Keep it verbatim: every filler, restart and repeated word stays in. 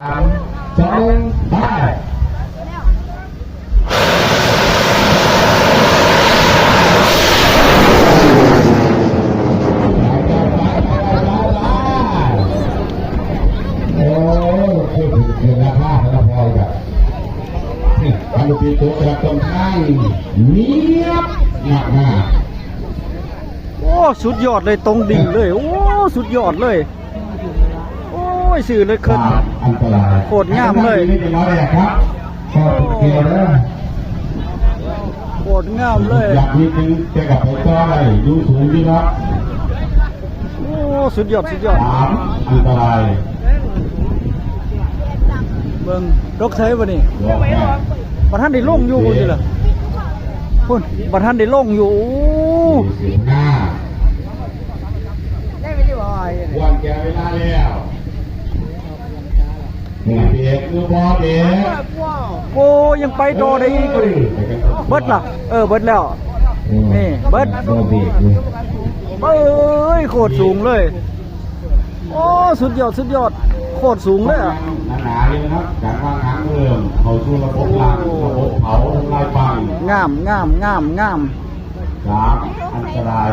สาม สอง ไป โอ้ คือเกินราคาแล้วพอแบบ นี่ อันนี้เป็นตัวกระตุ้นให้เนียบมากๆ โอ้ สุดยอดเลย ตรงดิ่งเลย โอ้ สุดยอดเลย โอ้ย สื่อเลยเคิน อันตราย โคตรงามเลย นี่เป็นร้อยแรกครับ ก็เกี่ยวนะ โคตรงามเลย อยากนิดนึงจะกลับไปต่อได้ดูสูงดีครับ โอ้ สุดยอด สุดยอด สาม อันตราย เบิ่งตกใส่บ่นี่ บอกแม่ บ่ทันได้ลงอยู่บ่นี่ล่ะพุ่น บ่ทันได้ลงอยู่ โอ้ สี่สิบห้าวันแก่เวลาแล้วเบรกหรือบอเบรก โอ้ ยังไปต่อได้อีกเลย เบิดล่ะ เออ เบิดแล้ว นี่ เบิด บอเบรกเลย เอ้ย โคตรสูงเลย โอ้ สุดยอด สุดยอด โคตรสูงเลยอะ หนาๆเลยนะครับ การวางทางเริ่มเข้าสู่ระบบรางระบบเผาทำลายปัง งาม งาม งาม งาม สามอันตราย